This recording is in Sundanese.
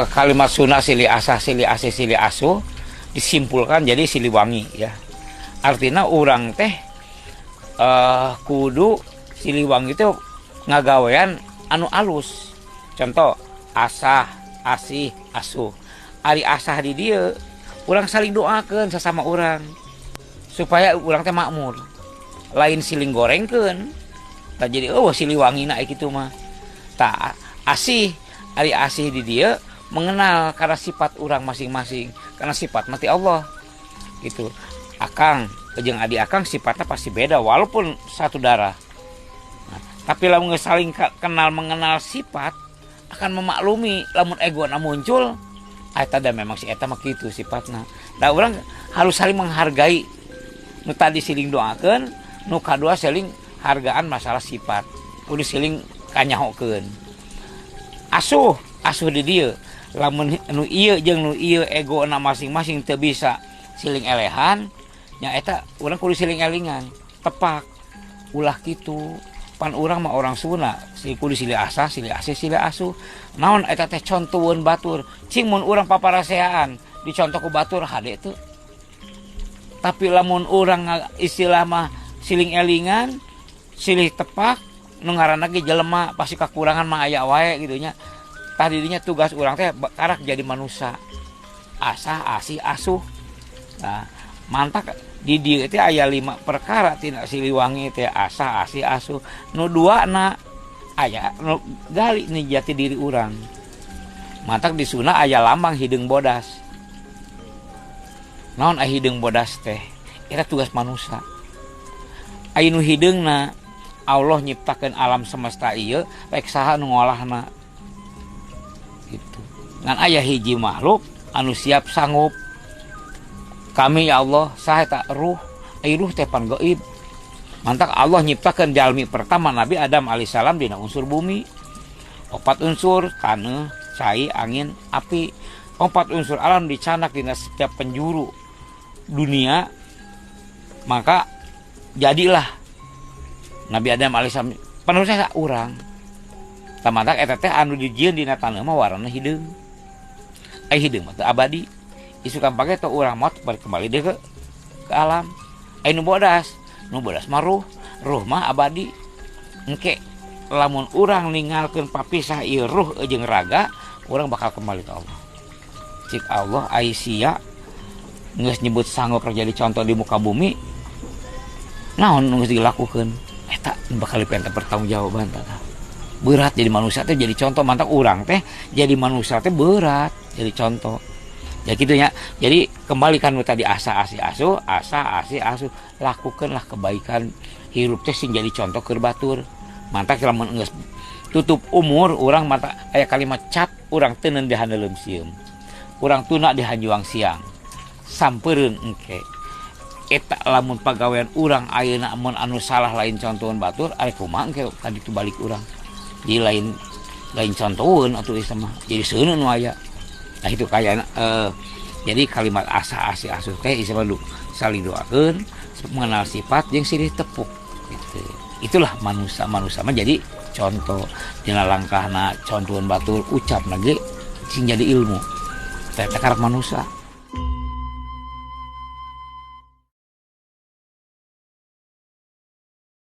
Kalimat Sunda silih asah, silih asih, silih asuh disimpulkan jadi Siliwangi ya. Artinya urang teh kudu Siliwangi itu ngagawean anu alus. Contoh asah, asih, asuh. Ari asah di dieu urang saling doakan sesama urang supaya urang teh makmur, lain siling gorengkeun. Tah, jadi oh Siliwangi na kitu mah. Tah, asih, ari asih di dieu mengenal karena sifat urang masing-masing, karena sifat mati Allah gitu. Akang jeung adik akang sifatnya pasti beda walaupun satu darah. Nah, tapi lamun geus saling kenal mengenal sifat akan memaklumi lamun ego na muncul eta da memang si eta mah kitu sifatna. Nah, urang harus saling menghargai. Nu tadi siling doakeun, nu kadua saling hargaan masalah sifat, kudu siling kanyahokeun. Asuh, asuh di dieu lamun nu ieu jeung nu ieu ego na masing-masing teu bisa siling elehan nya, eta urang kudu siling elingan, tepak, ulah kitu, pan urang mah orang Sunda si kudu silih asah, silih asih, silih asuh. Naon eta teh? Contoheun batur. Cing mun urang paparaseaan dicontoh ku batur, hade teu? Tapi lamun urang istilah mah siling elingan, silih tepak, nu ngaranna ge jelema pasti kekurangan mah aya wae gitu nya. Tah, didinya tugas urang teh karak jadi manusia asah, asih, asuh. Nah, mantak di dieu teh aya lima perkara tina Siliwangi teh: asah, asih, asuh. Nu dua na aya nu gali nih jati diri urang. Mantak di Sunda aya lambang hideung bodas. Naon aya hideung bodas teh? Eta tugas manusia. Aya nu hideungna Allah nyiptakeun alam semesta ieu rek saha nu ngolahna gitu. Ngan aya hiji makhluk anu siap sanggup, "Kami, ya Allah." Saha eta? Ruh. Ai ruh teh pan gaib. Mantak Allah nyiptakeun jalmi pertama, Nabi Adam alaihissalam, dina unsur bumi. Opat unsur: taneuh, cai, angin, api. Opat unsur alam dicanak dina setiap penjuru dunia, maka jadilah Nabi Adam alaihissalam, penerusnya urang. Tah, mantak eta teh anu dijieun dina taneuh mah warna hideung. Ai hideung mah teu abadi, isukan pake teh urang maot balik kembali deui ke alam. Ai nu bodas, nu bodas mah ruh, ruh mah abadi. Engke lamun urang ninggalkeun papisah ieu ruh jeung raga, urang bakal kembali ke Allah. Cik Allah, ai sia geus nyebut sanggup jadi contoh di muka bumi, naon nu geus dilakukeun? Eta bakal dipenta pertanggungjawaban. Tah, berat jadi manusia teh, jadi contoh. Mantak urang teh jadi manusia teh berat jadi contoh ya gitu ya. Jadi kembalikan nu tadi, asa, asih, asuh. Asa, asih, asuh, lakukanlah kebaikan, hirup teh sing jadi contoh keur batur. Mantak lamun geus tutup umur urang mata aya kalimat cap urang teuneun di handeuleum sieum, urang tuna di hanjuang siang, sampereun engke. Eta lamun pagawean urang ayeuna mun anu salah lain contohan batur, ari kumaha engke ka ditu balik urang? Jadi lain lain contohan atuh ieu mah, jadi seuneun nu aya. Nah, itu kayak jadi kalimat asa, asih, asuh teh ieu saling doakeun, mengenal sifat jeung silih tepuk gitu. Itulah manusia. Manusia mah jadi contoh dina langkahna, contohan batur, ucap ge sing jadi ilmu. Teh karak manusia.